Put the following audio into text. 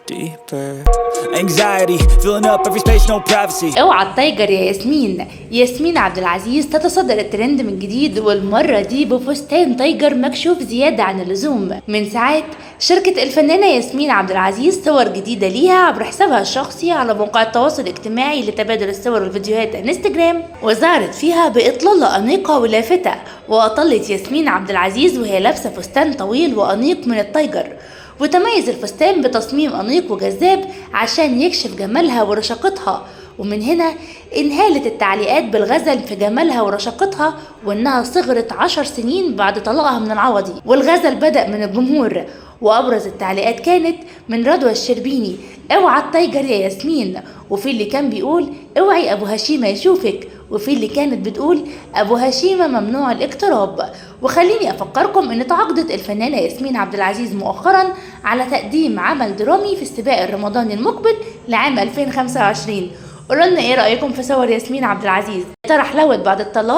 deeper. Anxiety, filling up every space, no privacy. اوعى ال tiger يا ياسمين. ياسمين عبد العزيز تتصدر الترند من جديد، والمرة دي بفستان tiger مكشوف زيادة عن اللزوم. من ساعات شاركت الفنانة ياسمين عبد العزيز صور جديدة ليها عبر حسابها الشخصي على موقع التواصل الاجتماعي لتبادل الصور والفيديوهات انستجرام، وظهرت فيها بإطلالة أنيقة ولافتة. وأطلت ياسمين عبد العزيز وهي لابسة فستان طويل وأنيق من ال tiger، وتميز الفستان بتصميم أنيق وجذاب عشان يكشف جمالها ورشاقتها. ومن هنا انهالت التعليقات بالغزل في جمالها ورشاقتها، وانها صغرت 10 سنين بعد طلاقها من العوضي. والغزل بدأ من الجمهور، وابرز التعليقات كانت من رضوى الشربيني: اوعى ال tiger يا ياسمين. وفي اللي كان بيقول اوعي ابو هشيمة يشوفك، وفي اللي كانت بتقول ابو هشيمة ممنوع الاقتراب. وخليني افكركم ان تعاقدت الفنانة ياسمين عبد العزيز مؤخرا على تقديم عمل درامي في السباق الرمضاني المقبل لعام 2025. قولوا لنا ايه رأيكم في صور ياسمين عبد العزيز؟ ترى حلوت بعد الطلاق؟